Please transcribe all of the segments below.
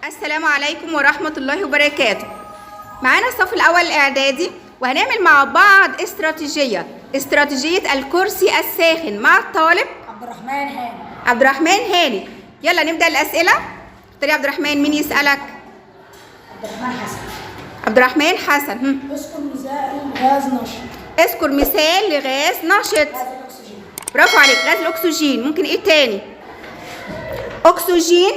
السلام عليكم ورحمة الله وبركاته. معانا الصف الأول الإعدادي، وهنعمل مع بعض استراتيجية الكرسي الساخن مع الطالب عبد الرحمن هاني. عبد الرحمن هاني. يلا نبدأ الأسئلة. اختار يا عبد الرحمن، مين يسألك؟ عبد الرحمن حسن. عبد الرحمن حسن. اذكر مثال غاز نشط. اذكر مثال لغاز نشط. غاز الاكسجين. برافو عليك، غاز الأكسجين. ممكن إيه تاني؟ أكسجين،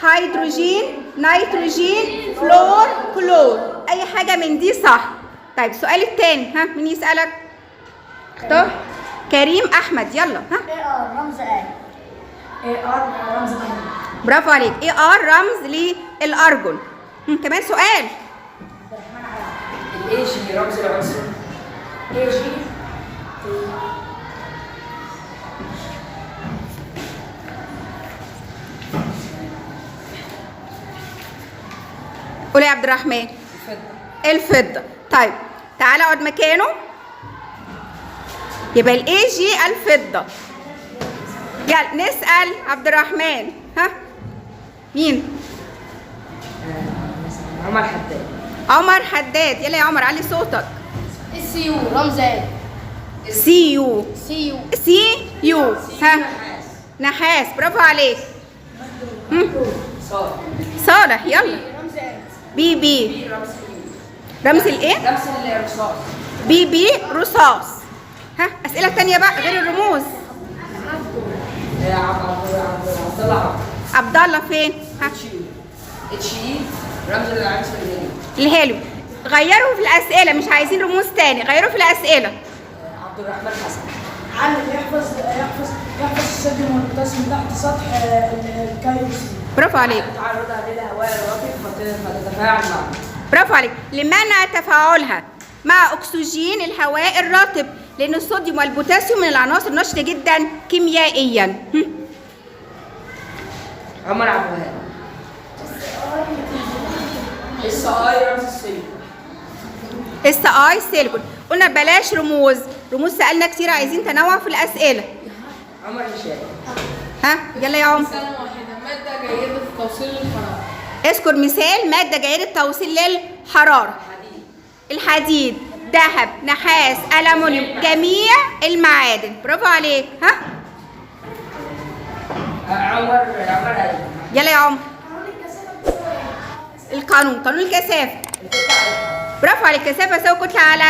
هيدروجين، نيتروجين، فلور، كلور، أي حاجة من دي صح. طيب السؤال التاني، ها مين يسألك؟ اختار كريم أحمد. يلا ها. Ar رمز ايه؟ Ar رمز ارجون. برافو عليك، Ar رمز للأرجون. كمان سؤال. عبد الرحمن علاء. ال Ag رمز العنصر. Ag. قول يا عبد الرحمن. الفضة. الفضة. طيب تعالى اقعد مكانه. يبقى ال Ag الفضة. يلا نسأل عبد الرحمن. ها مين؟ عمر حداد. عمر حداد. يلا يا عمر علي صوتك. ال Cu رمز ايه؟ سي يو. سي يو. سي يو. ها نحاس. برافو عليك. صالح. صالح. يلا رمز ايه؟ Pb. B رمز ايه؟ رمز الايه؟ رمز الرصاص. Pb رصاص. ها اسئلة تانية بقى غير الرموز. عبد الله. عبد الله فين؟ ها اتش اي رمز العنصر الهيليوم. الهيليوم. غيروا في الاسئلة، مش عايزين رموز تاني، غيروا في الاسئلة. عبد الرحمن حسن. علل يحفظ يحفظ يحفظ الصوديوم والبوتاسيوم تحت سطح الكيروسين. برافو عليك. تعرضها للهواء الرطب فتتفاعل معه. برافو عليك. لمنع تفاعلها مع اكسجين الهواء الرطب، لان الصوديوم والبوتاسيوم من العناصر النشطه جدا كيميائيا. عمر عبد الوهاب. Si رمز السيليكون. Si سيليكون. قلنا بلاش رموز، رموز سالنا كتير، عايزين تنوع في الاسئلة. عمر هشام. ها يلا يا عمر. سنة واحدة، مادة جيدة في توصيل الحرارة. اذكر مثال مادة جيدة توصيل للحرارة. الحديد، ذهب، نحاس، ألمنيوم، جميع المعادن. برافو عليك. ها عمر عمر يلا يا عمر. القانون، قانون الكثافة. برافو عليك، كثافة تساوي كتلة على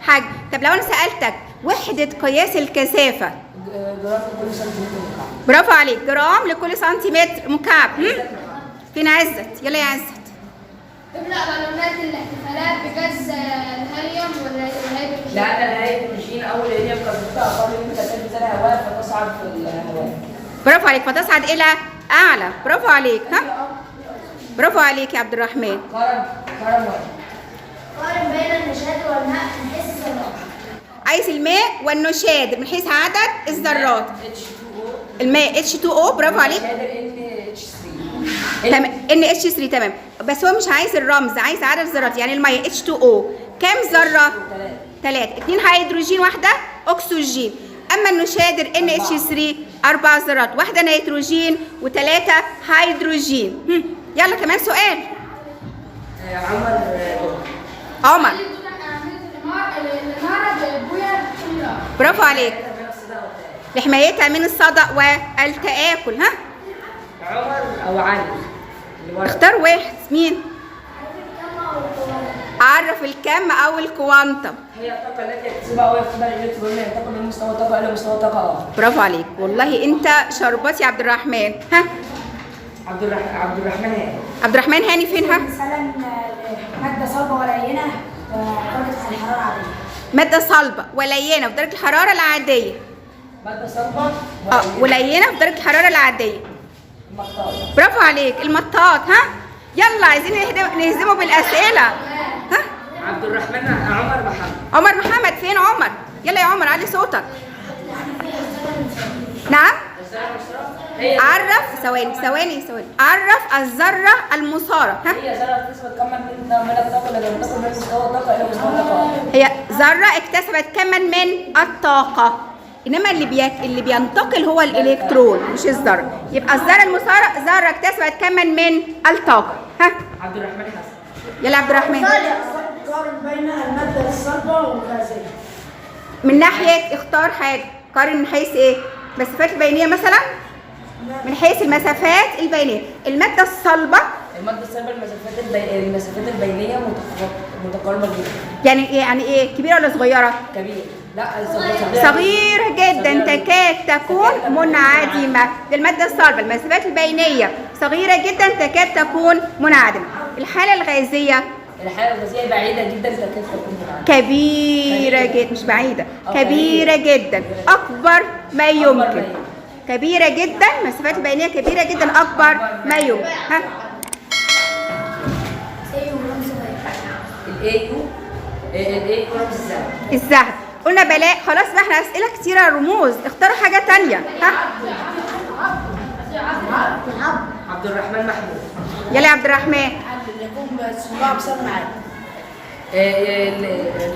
حجم. طب لو أنا سألتك وحدة قياس الكثافة؟ جرام لكل سنتيمتر مكعب. برافو عليك، جرام لكل سنتيمتر مكعب. فين عزت؟ يلا يا عزت. تملأ بالونات الاحتفالات بغاز الهيليوم والهيدروجين. لأن الهيدروجين أو الهيليوم كثافته أقل من كثافة الهواء فتصعد في الهواء. برافو عليك، فتصعد إلى أعلى. برافو عليك. ها برافو عليك يا عبد الرحمن. كرم كرم واحد. قارن بين النشاد والماء من حيث الذرات. عايز الماء والنشاد من حيث عدد الذرات. H2O. الماء H2O. برافو عليك. NH3. تمام، NH3. تمام، بس هو مش عايز الرمز، عايز عدد الذرات. يعني المية H2O كام ذرة؟ 3، 2 هيدروجين، واحدة أكسجين. أما النشادر NH3 4 ذرات، واحدة نيتروجين و3 هيدروجين. يلا كمان سؤال. عمر. عمر. الإنارة ببوية حمراء. برافو عليك، لحمايتها من الصدأ والتآكل. ها عمر أو علي. اختار واحد. مين؟ عرف الكم أو ال quantum. هي الطاقة التي يكتسبها أو يفقدها الإلكترون ينتقل من مستوى طاقة إلى مستوى طاقة آخر. برافو عليك، والله أنت شربات يا عبد الرحمن. ها عبد الرحمن هاني. عبد الرحمن هاني فين؟ ها مثلا مادة صلبة ولينة ودرجة الحرارة العادية. مادة صلبة ولينة في درجة الحرارة العادية. مادة صلبة ولينة في درجة الحرارة العادية. المطاط. برافو عليك، المطاط. ها يلا عايزين نهزمه بالأسئلة. ها عبد الرحمن عمر محمد. عمر محمد فين عمر؟ يلا يا عمر علي صوتك. نعم. عرف، ثواني ثواني ثواني، عرف الذرة المثارة. ها هي ذرة اكتسبت كما من الطاقة التي تنتقل من مستوى طاقة إلى مستوى طاقة آخر. هي ذرة اكتسبت كما من الطاقة. انما اللي بينتقل هو الالكترون مش الذرة. يبقى الذرة المساره ذره اكتسبت كما من الطاقة. ها عبد الرحمن حسن. يلا عبد الرحمن. قارن بين المادة الصلبة والغازية. من ناحية اختار حاجة، قارن من حيث ايه؟ المسافات البينية مثلا؟ من حيث المسافات البينية، المادة الصلبة. المادة الصلبة المسافات البينية متقاربة جدا. يعني ايه؟ يعني ايه؟ كبيرة ولا صغيرة؟ كبيرة. لا صغيرة. صغيرة جدا تكاد تكون منعدمة. دي المادة الصلبة المسافات البينية صغيرة جدا تكاد تكون منعدمة. الحالة الغازية، الحالة الغازية بعيدة جدا تكاد تكون منعدمة. كبيرة جدا، مش بعيدة، كبيرة جدا، أكبر ما يمكن. كبيرة جدا، المسافات البينية كبيرة جدا، أكبر ما يمكن. ها ال AU، ال AU رمز الذهب. الذهب. قلنا بلاء، خلاص بقى احنا أسئلة كتيرة رموز، اختاروا حاجة تانية. ها عبد الرحمن محمود. يلا يا عبد الرحمن. يكون صناعة بسمع عالي.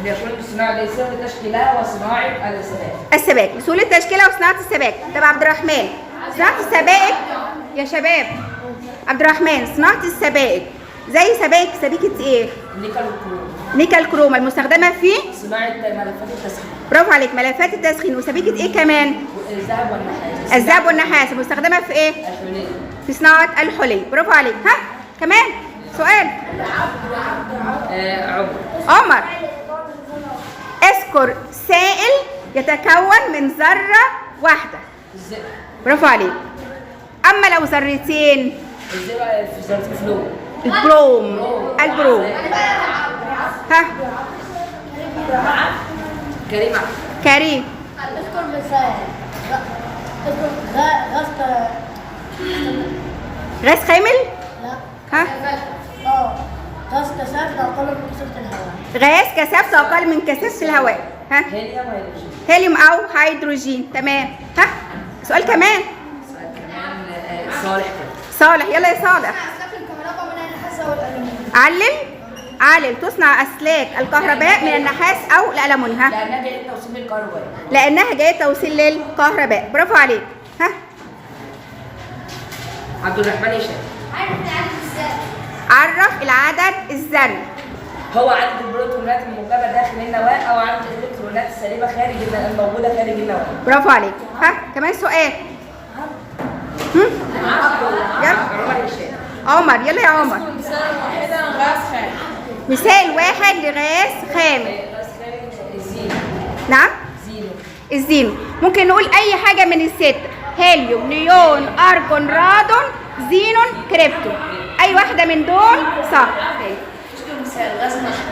ليكون صناعة لسهولة تشكيلها وصناعة السبائك. السبائك، لسهولة تشكيلها وصناعة السبائك. طب عبد الرحمن، صناعة السبائك يا شباب، عبد الرحمن صناعة السبائك زي سبائك، سبيكة ايه؟ النيكل والكروم. نيكل كروم المستخدمة في صناعة ملفات التسخين. برافو عليك، ملفات التسخين. وسبيكة ايه كمان؟ الذهب والنحاس. الذهب والنحاس المستخدمة في ايه؟ الحلي. في صناعة الحلي. برافو عليك. ها كمان سؤال. عمر. عمر، اذكر سائل يتكون من ذرة واحدة. برافو عليك. أما لو ذرتين؟ الزئبق في ذرة الفلور. البروم. البروم. ها كريم. كريم. اذكر مثال. اذكر غاز. غاز خامل؟ لا. ها غاز كثافة أقل من كثافة الهواء. غاز كثافته أقل من كثافة الهواء. ها هيليوم وهيدروجين. هيليوم أو هيدروجين. تمام. ها سؤال كمان. سؤال كمان. صالح كده. صالح، يلا يا صالح. أسلاك الكهرباء من النحاس أو الألومنيوم. علل تصنع أسلاك الكهرباء من النحاس أو الألمنيوم. ها لأنها جاية توصيل للكهرباء. لأنها جاية توصيل للكهرباء. برافو عليك. ها عبد الرحمن هشام. عارف العدد الذري. عرف العدد الذري. هو عدد البروتونات الموجبة داخل النواة أو عدد الإلكترونات السالبة خارج الموجودة خارج النواة. برافو عليك. ها كمان سؤال. يلا عمر هشام. عمر، يلا يا عمر. مثال واحدا غاز خامل. مثال واحد لغاز خامل. غاز خامل الزينو. نعم زينو. الزينو. ممكن نقول أي حاجة من الست: هيليوم، نيون، أرجون، رادون، زينون، كريبتون. أي واحدة من دول صح. مثال غاز نشط.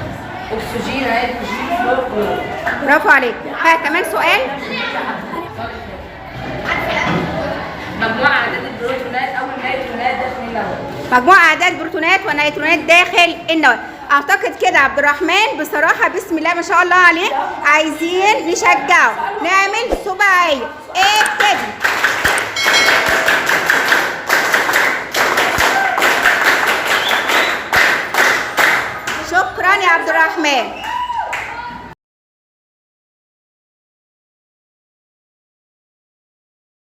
أكسجين، هيدروجين، فلور، كلور. برافو عليك. ها كمان سؤال. مجموع أعداد البروتونات أو النيوترونات داخل النواة. مجموع أعداد بروتونات ونيوترونات داخل النواة. أعتقد كده عبد الرحمن بصراحة بسم الله ما شاء الله عليه، عايزين نشجعه، نعمل سباعية. ابتدي. شكرا يا عبد الرحمن.